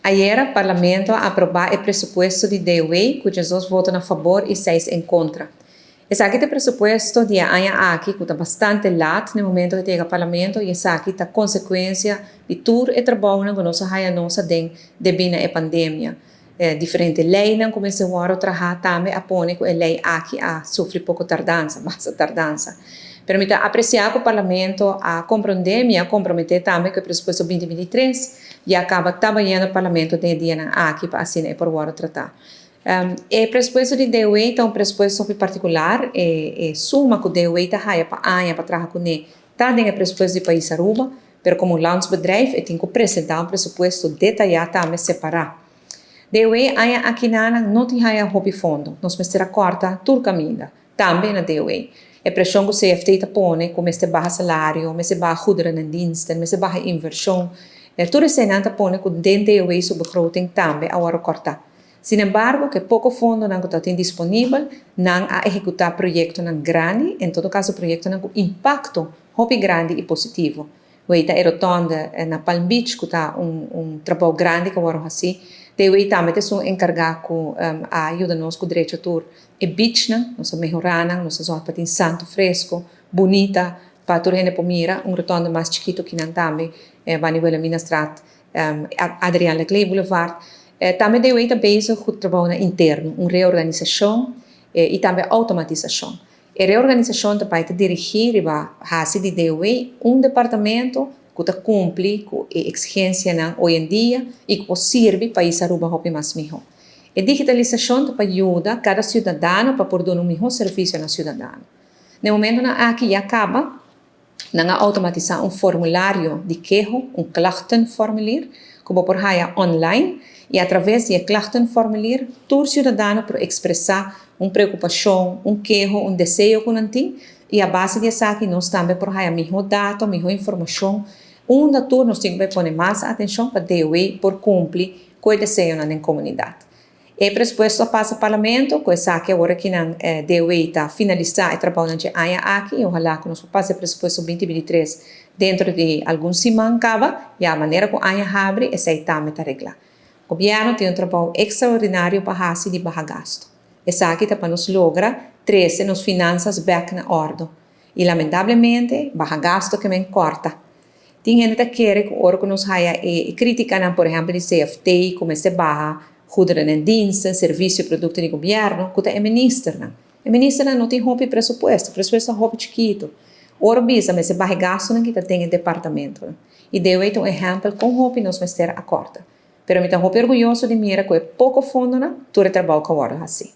Ayera Parlamento a aproba e presupuesto di DOW cu 12 voto na fabor y 6 en contra. Esaki ta e presupuesto di e aña aki cu ta bastante laat na e momento cu ta yega Parlamento y esaki ta consecuencia di tur e trabounan cu nos a haya nos aden debi na e pandemia. E diferente leynan cu mester wordo traha tambe a pone cu e ley aki a sufri poco tardansa, basta tardansa. Pero mi ta aprecia cu Parlamento a comprende, mi a compromete tambe cu e presupuesto 2023 ya caba ta bayendo Parlamento den e dianan aki pa asina e por wordo trata. E presupuesto di DOW ta un presupuesto hopi particular, e e suma cu DOW ta haya pa aña pa traha cune ta den e presupuesto di pais Aruba, pero como un landsbedrijf e tin cu presenta un presupuesto detaya tambe separa. DOW aña akinanan no tin haya hopi fondo, nos mester a corta tur caminda, tambe na DOW. E presion cu CFT ta pone cu mester baha salario, mester baha goederen en diensten, mester baha inversion, tur eseinan ta pone cu den DOW su begroting tambe a wordo corta. Sin embargo, cu e poco fondonan cu ta tin disponibel, nan a ehecuta proyectonan grandi, en todo caso proyectonan cu impacto hopi grandi y positivo. Wei ta e rotonde na Palm Beach, cu ta un trabou grandi cu a wordo haci. DOW tambe ta esun encarga cu a yuda nos cu drecha tur e beachnan, nos a mehora nan, nos a zorg pa tin santo fresco, bunita, pa tur hende por mira. Un rotonde mas chikito kinan tambe, bani Wilhelminastraat, Adriaan Laclé Boulevard. Tambe DOW ta bezig cu trabounan interno, un reorganisacion y tambe automatisacion. E reorganisacion ta bay ta dirigi riba haci di DOW un departamento cu ta cumpli cu e exigencianan hoy en dia y cu por sirbi pais Aruba hopi mas miho. E digitalisacion ta pa yuda cada ciudadano pa por duna un miho servicio na ciudadano. Na e momentonan aki ya caba nan a automatisa un formulario di keho, un klachtenformulier, cu bo por haya online y a traves di e klachtenformulier tur ciudadano por expresa un preocupacion, un keho, un deseo cu nan tin y a base di esaki nos tambe por haya miho dato, miho informacion unda tur nos tin cu bay pone mas atencion pa DOW por cumpli cu e deseonan den comunidad. E presupuesto a pasa Parlamento, cu esaki awor aki nan DOW ta finalisa e trabounan dje aña aki y ohala cu nos por pasa e presupuesto 2023 dentro di algun siman caba, ya manera cu aña habri esey tambe ta regla. Gobierno tin un trabou extraordinario pa haci di baha gasto. Esaki ta pa nos logra trece nos finanzas bek na ordo. Y lamentablemente baha gasto ke men corta. Tin hende ta kere cu ora cu nos haya e criticanan, por ehempel di CFT, cu mester baha goederen en diensten, servicio y producto di gobierno, cu ta e ministernan. E ministernan no tin hopi presupuesto, presupuesto ta hopi chikito. Ora bisa mester baha e gastonan ki ta den e departamentonan. Y DOW ta un ehempel con hopi nos mester a corta. Pero mi ta hopi orguyoso di mira cu e poco fondonan tur e trabou cu a wordo haci.